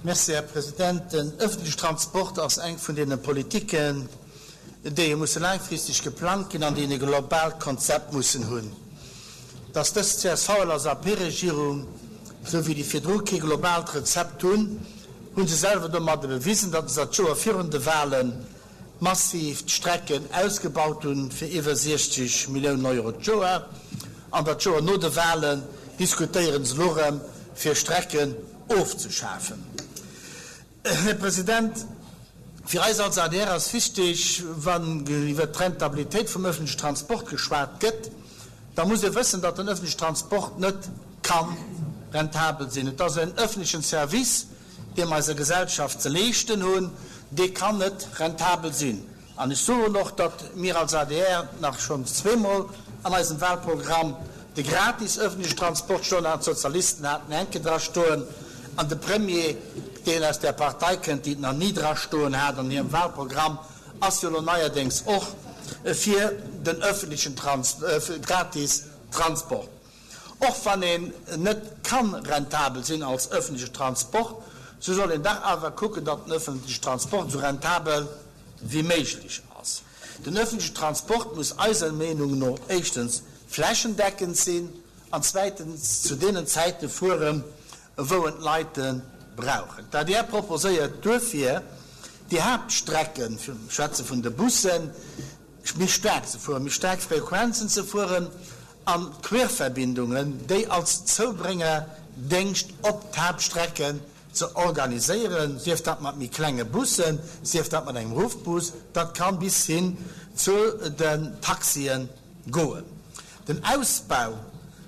Merci, Här President. Den öffentliche Transport ass eng vun deene Politiken, déi musse laangfristeg geplangt ginn an déi e globaalt Konzept mussen hunn. Dass dës CSV-LSAP-Regierung, esou wéi déi virdru, kee globaalt Rezept hunn, hu se selwer domadde bewisen, datt se dat Joer virun de Wahlen massiv d'Strecken ausgebaut hunn fir iwwer 60 Milliounen Euro d'Joer, an dat Joer no de Wahlen diskutéiere se elo erëm, fir Strecken ofzeschafen. Här President, fir eis als adr ass wichtig, wann iwwert d'Rentabilitéit vum öffentlichen Transport geschwat gëtt, da muss ee wëssen, datt den öffentlichen Transport net ka rentabel sinn. Et ass en öffentlichen Service, dee mer eiser Gesellschaft ze leeschten hunn, dee kann net rentabel sinn. An ech soen och, datt mir als adr nach schonns zweemol an eisem Wahlprogramm de gratis öffentlichen Transport stoen haten, d'Sozialisten haten enke dra stoen, an de Premier, deen aus där Partei kënnt, déi et nach ni dra stoen hat an hirem Wahlprogramm, ass jo elo neierdéngs och fir den öffentlichen gratis Transport. Och wann een net kann rentabel sinn als öffentliche Transport, sou soll een dach awer kucken, datt den öffentliche Transport esou rentabel wéi méiglech ass. Den öffentliche Transport muss eiser Meenung no éischtens flächendeckend sinn an zweitens zu deenen Zäite fueren, wou en d'Leit brauchen. D'adr proposéiert duerfir, déi Haaptstrecken, ech schwätze vun de Bussen, méi staark ze fueren, méi staark Frequenzen ze fueren an d'Querverbindungen, déi als Zoubréngerdéngscht op d'Haaptstrecken ze organiséieren, sief dat mat méi klenge Bussen, sief dat mat engem Ruffbus, dat kann bis hin zu den Taxien goen. Den Ausbau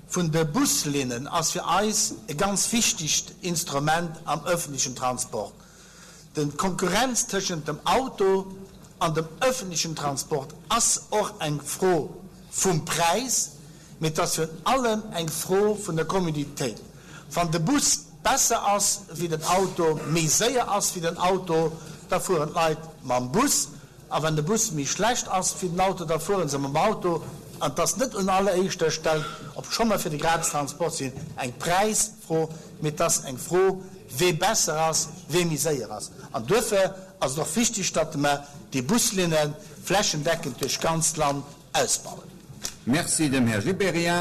vun de Buslinnen ass fir eis e ganz wichtegt Instrument am öffentlichen Transport. D'Konkurrenz tëschent dem Auto an dem öffentlichen Transport ass och eng Fro vum Präis, mee et ass virun allem eng Fro vun der Communitéit. Wann de Bus besser ass wéi den Auto, méi séier ass wéi den Auto, da fueren d'Leit mam Bus. A wann de Bus méi schlecht ass wéi den Auto, da fuere se mam Auto. An et ass net un alleréischter Stell, obscho mer fir de Gratistransport sinn, eng Präisfro, mee et ass eng Fro, wee besser ass, wee méi séier ass. An duerfir ass et och wichteg, datt mer déi Buslinne flächendeckend duerch d'ganzt Land ausbauen. Merci dem Här Gibéryen.